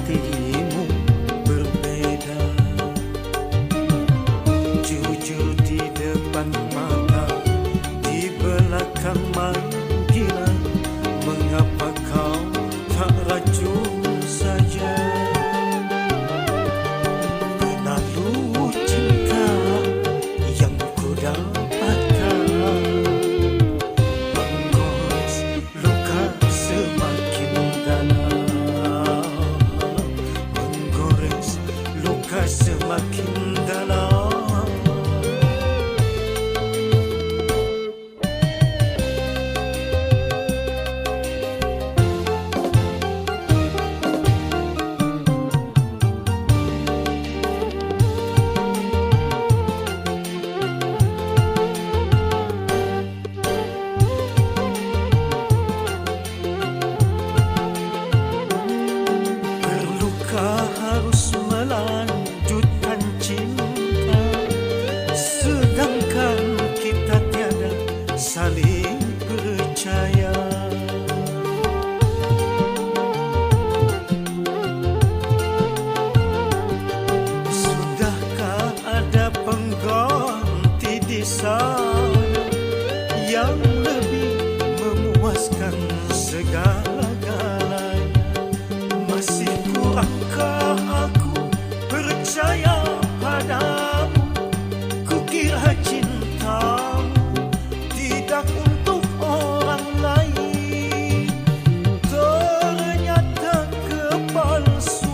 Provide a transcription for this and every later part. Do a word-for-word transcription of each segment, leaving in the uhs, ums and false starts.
hatimu berbeda. Jujur di depan mata, di belakang main gila. Mengapa kau tak racun saja? Benalu cinta yang ku dapatkan, menggores luka semakin dalam, menggores luka semakin dalam. Berluka harus melanjutkan cinta, sedangkan kita tiada saling percaya. Sudahkah ada pengganti di sana yang lebih memuaskan segala-galanya? Masih kurangkah aku percaya padamu? Kukira cintamu tidak untuk orang lain, ternyata kepalsuan.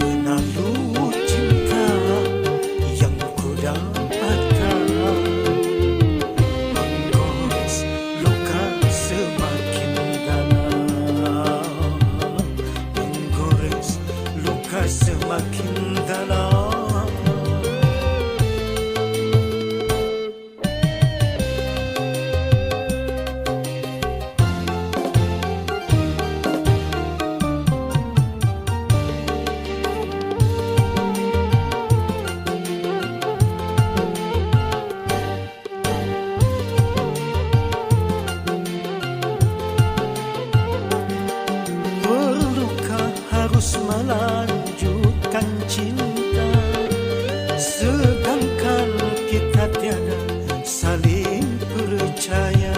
Benalu cinta yang ku dapatkan, menggores luka semakin dalam, menggores luka semakin dalam. Perlukah harus melanjutkan cinta, sedangkan kita tiada saling percaya?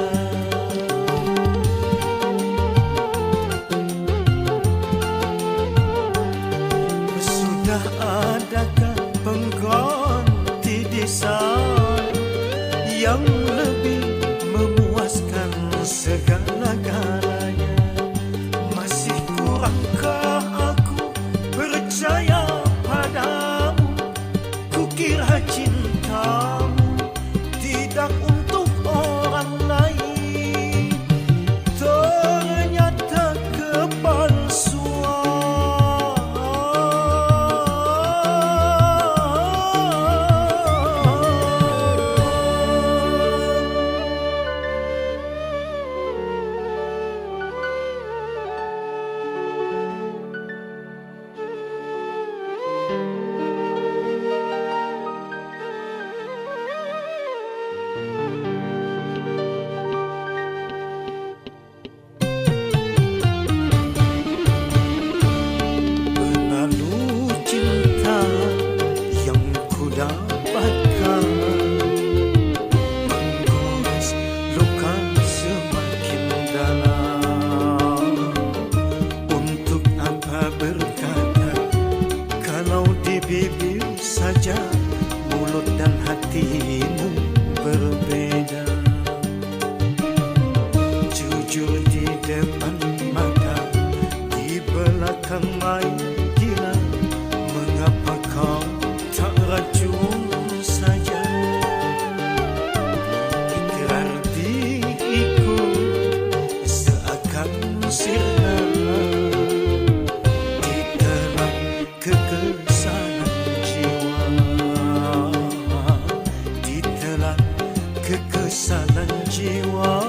Sudah adakah pengganti di sana yang lebih memuaskan segala-galanya? Masih kurangkah aku percaya padamu? Kukira cintamu tidak untuk orang lain, ternyata kepalsuan. Benalu cinta yang ku dapatkan, menggores luka semakin dalam. Untuk apa berkata, kalau di bibir saja, mulut dan hatimu berbeda? Jujur di depan mata, di belakang main gila. Mengapa kau tak racun saja? Ikrar diriku seakan sirna, Salang jiwa